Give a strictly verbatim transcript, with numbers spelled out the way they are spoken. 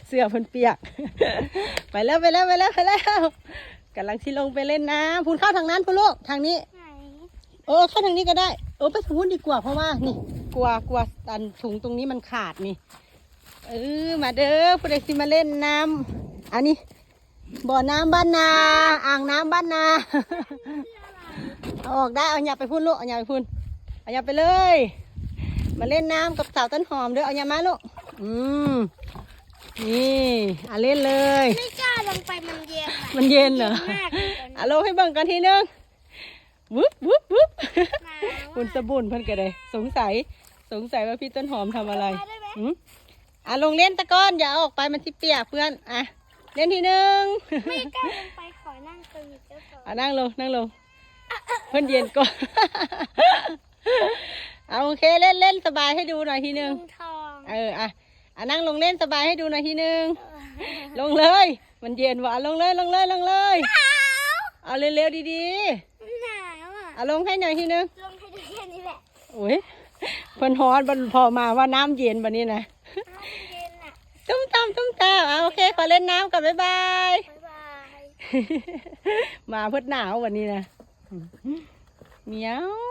เสื้อเพิ่นเปียก ไปแล้ว ไปแล้ว ไปแล้ว ไปแล้ว กำลังสิลงไปเล่นน้ำ พูนเข้าทางนั้นพูนลูก ทางนี้ ไหน เออ เข้าทางนี้ก็ได้ เออ ไปทางพูนดีกว่า เพราะว่านี่ กลัว กลัวอันถุงตรงนี้มันขาดนี่ เออ มาเด้อ ผู้ใดสิมาเล่นน้ำ อันนี้ บ่อน้ำบ้านนา อ่างน้ำบ้านนา เอาออกได้ เอาหยับไปพูนลูก เอาหยับไปพูน เอาหยับไปเลย มาเล่นน้ำกับสาวต้นหอมเด้อ เอาหยับมาลูก อืม นี่ อ่ะเล่นเลย ไม่กล้าลงไปมันเย็นอะ มันเย็นเหรอ มากเลยตอนนี้ อ่ะลงให้เบิ่งกันทีนึง วึบ วึบ วึบ หนาว คุณสะ อะ บุญเพิ่นก็ได้ สงสัย สงสัยว่าพี่ต้นหอมทำอะไร มาได้ไหม หืม อ่ะลงเล่นตะก้อน อย่าออกไปมันสิเปียกเพื่อน อ่ะ เล่นทีนึง ไม่กล้าลงไปขอนั่งตรงนี้เจ้าของ อ่ะนั่งลง นั่งลง เพื่อนเย็นก็ เอาโอเค เล่นเล่นสบายให้ดูหน่อยทีนึง ลุงทอง เออ อ่ะ อ่ะนั่งลงเล่นสบายให้ดูหน่อยทีนึง ลงเลย มันเย็นว่ะ ลงเลย ลงเลย ลงเลย เอาเร็วๆดี หนาวอ่ะ ๆ เอาลงให้หน่อยทีนึง ลงให้ดูแค่นี้แหละ โอ้ย เพิ่นฮ้อนบัดพอมาว่าน้ำเย็นบัดนี้นะ อ้าวมันเย็นอ่ะ ตุ้มตามตุ้มตาม เอาโอเค ขอเล่นน้ำก่อน บ๊ายบาย บ๊ายบาย มาเพิ่นหนาววันนี้นะ เมียว